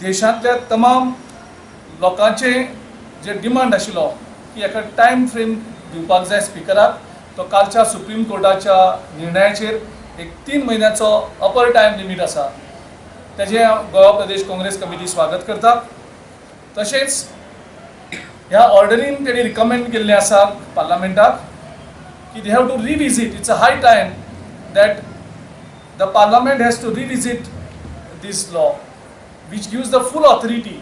देशांतल्या तमाम लोकांचे जे डिमांड आशिल्लो की एका टायम फ्रेम दिवपाक जाय स्पिकराक, तो कालच्या सुप्रीम कोर्टाच्या निर्णयाचेर एक 3 म्हयन्याचो अपर टायम लिमीट आसा, तेजें गोवा प्रदेश काँग्रेस कमिटी स्वागत करता. तशेंच ह्या ऑर्डरीन तेणी रिकमेंड केल्लें आसा पार्लमेंटाक की they have to revisit. It's a high time that the parliament has to revisit this law, which gives the full authority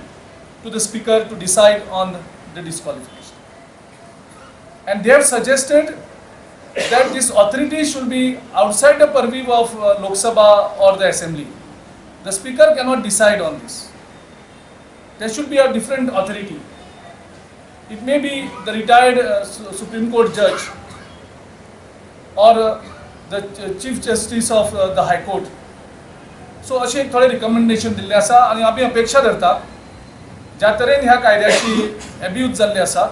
to the speaker to decide on the disqualification. And they have suggested that this authority should be outside the purview of Lok Sabha or the assembly. The speaker cannot decide on this. There should be a different authority. It may be the retired Supreme Court judge or the Chief Justice of the High Court. So अशें एक थोडे recommendation दिल्लें आसा आनी आमी अपेक्षा धरता, ज्या तरेन ह्या कायद्याची एब्यूज जाल्ली आसा,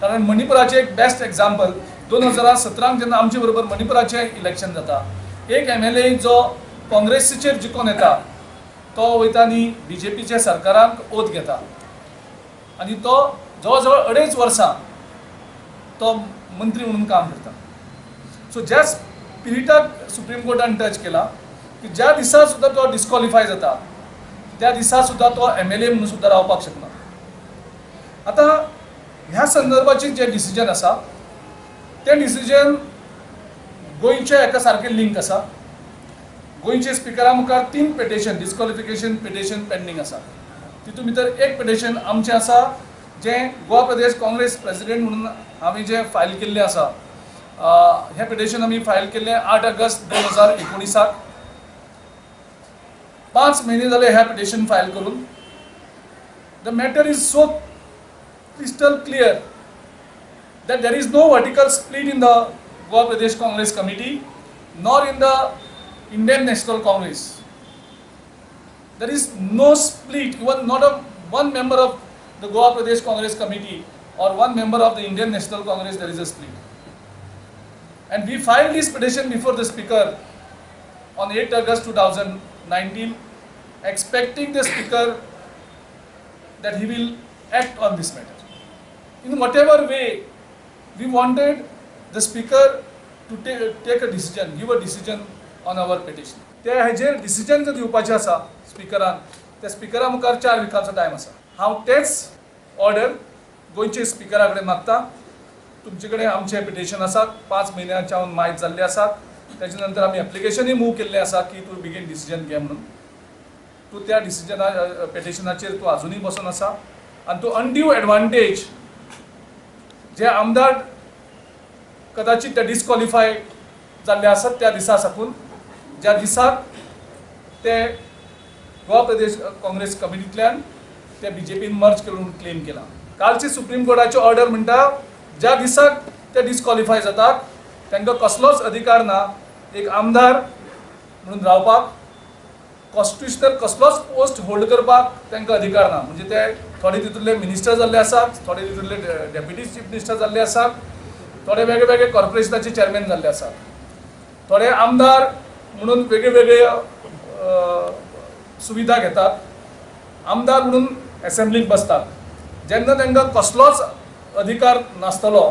कारण मणिपुराचें एक बेस्ट एग्जाम्पल, 2017क जेन्ना आमचे बरोबर मणिपुराचें इलेक्शन जाता, एक एमएलए जो काँग्रेसीचेर जिखोन येता, तो वयता आनी बीजेपीच्या सरकाराक ओत घेता आनी तो जवळ जवळ 2.5 वर्सां तो मंत्री म्हणून काम करता. सो ज्या स्पिरिटाक सुप्रीम कोर्टान टच केला की ज्या दिसा सुद्दां तो डिस्क्वॉलिफाय जाता, त्या दिसा सुद्दां तो एमएलए म्हणून सुद्दां रावपाक शकना. आतां ह्या संदर्भाचें जें डिसिजन आसा, तें डिसिजन गोंयच्या एका सारकें लिंक आसा. गोंयच्या स्पिकरा मुखार तीन पिटिशन, डिस्क्वॉलिफिकेशन पिटिशन पेंडींग आसा. तितून भितर एक पिटिशन आमचें आसा, जें गोवा प्रदेश काँग्रेस प्रेसिडेंट म्हणून हांवें जें फायल केल्लें आसा. हें पिटिशन आमी फायल केल्लें 8 ऑगस्ट 2019. 5 म्हयने जाले ह्या पिटिशन फायल करून. The matter is so crystal clear that there is no vertical split in the Goa Pradesh Congress Committee nor in the Indian National Congress. There is no split, even not a one member of the Goa Pradesh Congress Committee or one member of the Indian National Congress, there is a split. And we filed this petition before the speaker on 8 August 2019, expecting the speaker that he will act on this matter. In whatever way, we wanted the speaker to take a decision, give a decision on our petition. ते हेजेर decision जर दिवपाचें आसा स्पिकरान, त्या स्पिकरा मुखार 4 विकांचो time आसा. हांव तेच ऑर्डर गोंयचे स्पिकरा कडेन मागता. तुमचे कडेन आमचें पिटिशन आसा, 5 म्हयन्याच्यान मायत जाल्लें आसा. तेच्या नंतर आमी एप्लिकेशनूय मूव केल्लें आसा की तूं बेगीन डिसिजन घे म्हणून. तूं त्या डिसिजना पिटिशनाचेर तूं आजुनूय बसून आसा आनी तूं अनड्यू एडवांटेज, जे आमदार कदाचित ते डिस्क्वॉलिफाय जाल्ले आसात त्या दिसा साकून, ज्या दिसाक ते गोवा प्रदेश काँग्रेस कमिटींतल्यान ते बीजेपीन मर्ज करून क्लेम केला. कालची सुप्रीम कोर्टाची ऑर्डर म्हणटा, ज्या दिसाक ते डिस्क्वॉलिफाय जातात, तांकां कसलोच अधिकार ना एक आमदार म्हणून रावपाक, कॉन्स्टिट्युशनल कसलोच पोस्ट होल्ड करपाक तांकां अधिकार ना. म्हणजे ते थोडे तितूंतले मिनिस्टर जाल्ले आसात, थोडे तितूंतले डेप्युटी चीफ मिनिस्टर जाल्ले आसात, थोडे वेगळे वेगळे कॉर्पोरेशनाचे चेअरमॅन जाल्ले आसात, थोडे आमदार म्हणून वेगळे वेगळे सुविधा घेतात, आमदार म्हणून एसेंब्लीक बसतात. जेन्ना तांकां कसलोच अधिकार नासतलो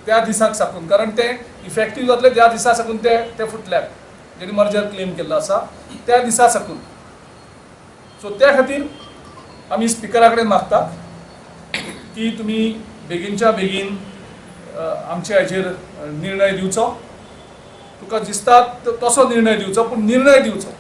त्या दिसाक साकून, कारण ते इफेक्टीव जातले त्या दिसा साकून, ते ते फुटल्यात जेणी मर्जर क्लेम केल्लो आसा त्या दिसा साकून. सो त्या खातीर आमी स्पिकरा कडेन मागता की तुमी बेगीनच्या बेगीन आमच्या हेजेर निर्णय दिवचो. तुका दिसता तसो निर्णय दिवचो, पूण निर्णय दिवचो.